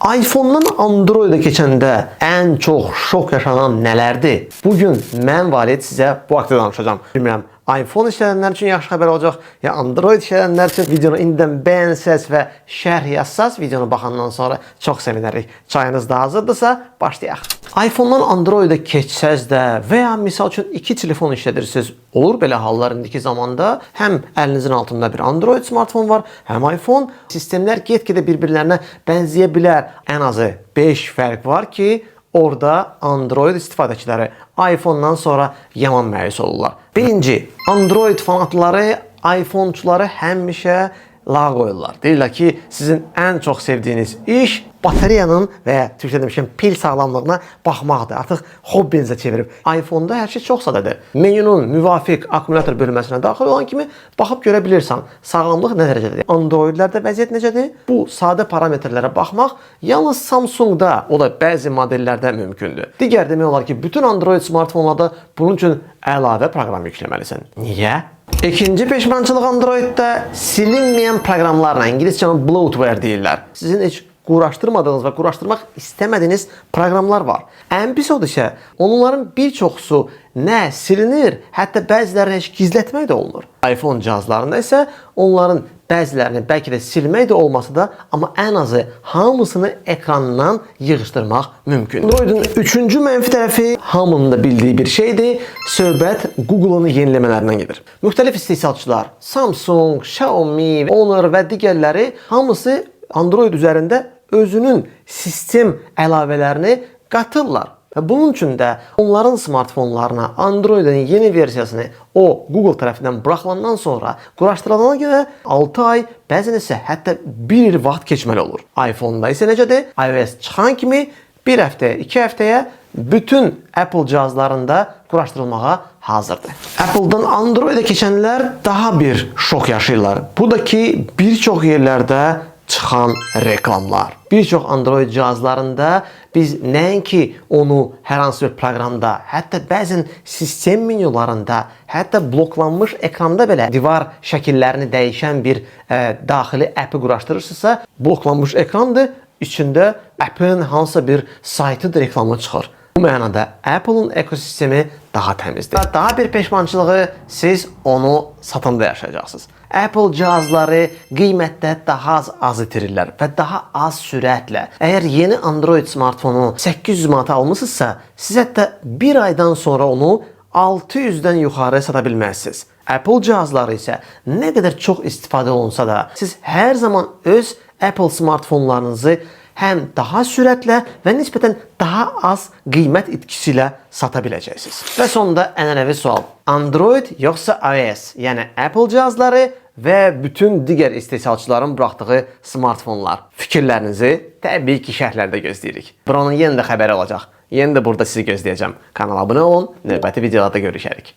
iPhone-dan Android-a keçəndə ən çox şok yaşanan nələrdir? Bu gün mən, Valid, sizə bu haqda danışacağam. Bilmirəm, iPhone işlədənlər üçün yaxşı xəbər olacaq, ya Android işlədənlər üçün. Videonu indidən bəyənsəz və şərh yazsaz videonu baxandan sonra çox sevinərik. Çayınız da hazırdırsa, başlayaq. iPhone-dan Android-a keçsəz də və ya misal üçün iki telefon işlədirsiniz, olur belə hallar indiki zamanda. Həm əlinizin altında bir Android smartfon var, həm iPhone. Sistemlər get-gedə bir-birlərinə bənzəyə bilər. Ən azı 5 fərq var ki, orada Android istifadəçiləri iPhone-dan sonra yaman məyus olurlar. Birinci, Android fanatları iPhone-çuları həmişə lağa qoyurlar. Deyirlər ki, sizin ən çox sevdiyiniz iş batareyanın və ya türkcə demişəm, pil sağlamlığına baxmaqdır. Artıq hobbinizə çevirib. iPhone-da hər şey çox sadədir. Menyunun müvafiq akkumulyator bölməsinə daxil olan kimi baxıb görə bilirsən, sağlamlıq nə dərəcədədir. Android-lərdə vəziyyət necədir? Bu sadə parametrlərə baxmaq yalnız Samsung-da, o da bəzi modellərdə mümkündür. Digər demək olar ki, bütün Android smartfonlarda bunun üçün əlavə proqram yükləməlisən. Niyə? İkinci peşmançılıq Android-də silinməyən proqramlarla, ingiliscə bloatware deyirlər. Sizin heç quraşdırmadığınız və quraşdırmaq istəmədiyiniz proqramlar var. Ən pis odur isə onların bir çoxusu nə silinir, hətta bəzilərini heç gizlətmək də olmur. iPhone cihazlarında isə onların bəzilərini bəlkə də silmək də olmasa da, amma ən azı hamısını ekrandan yığışdırmaq mümkündür. Androidin üçüncü mənfi tərəfi hamının da bildiyi bir şeydir. Söhbət Google-un yeniləmələrindən gedir. Müxtəlif istehsalçılar, Samsung, Xiaomi, Honor və digərləri hamısı Android üzərində özünün sistem əlavələrini qatırlar. Və bunun üçün də onların smartfonlarına Androidin yeni versiyasını o Google tərəfindən buraxılandan sonra quraşdırılana görə 6 ay, bəzən isə hətta 1 il vaxt keçməli olur. iPhone-da isə necədir? iOS çıxan kimi bir həftəyə, 2 həftəyə bütün Apple cihazlarında quraşdırılmağa hazırdır. Apple'dan Android-ə keçənlər daha bir şok yaşayırlar. Bu da ki, bir çox yerlərdə çıxan reklamlar. Bir çox Android cihazlarında biz nəinki onu hər hansı bir proqramda, hətta bəzən sistem menyularında, hətta bloklanmış ekranda belə divar şəkillərini dəyişən bir daxili app-i quraşdırırsınızsa, bloklanmış ekrandır, içində app-ın hansısa bir saytıdır, reklamı çıxır. Bu mənada Apple-ın ekosistemi daha təmizdir. Daha bir peşmançılığı siz onu satanda yaşayacaqsınız. Apple cihazları qiymətdə daha az itirirlər və daha az sürətlə. Əgər yeni Android smartfonu 800 manata almısınızsa, siz hətta bir aydan sonra onu 600-dən yuxarı sata bilməzsiniz. Apple cihazları isə nə qədər çox istifadə olunsa da, siz hər zaman öz Apple smartfonlarınızı həm daha sürətlə və nisbətən daha az qiymət itkisi ilə sata biləcəksiniz. Və sonda ənənəvi sual: Android yoxsa iOS, yəni Apple cihazları və bütün digər istehsalçıların buraxdığı smartfonlar? Fikirlərinizi təbii ki, şərhlərdə gözləyirik. Buranın yenə də xəbəri olacaq. Yenə də burada sizi gözləyəcəm. Kanala abunə olun. Növbəti videolarda görüşərik.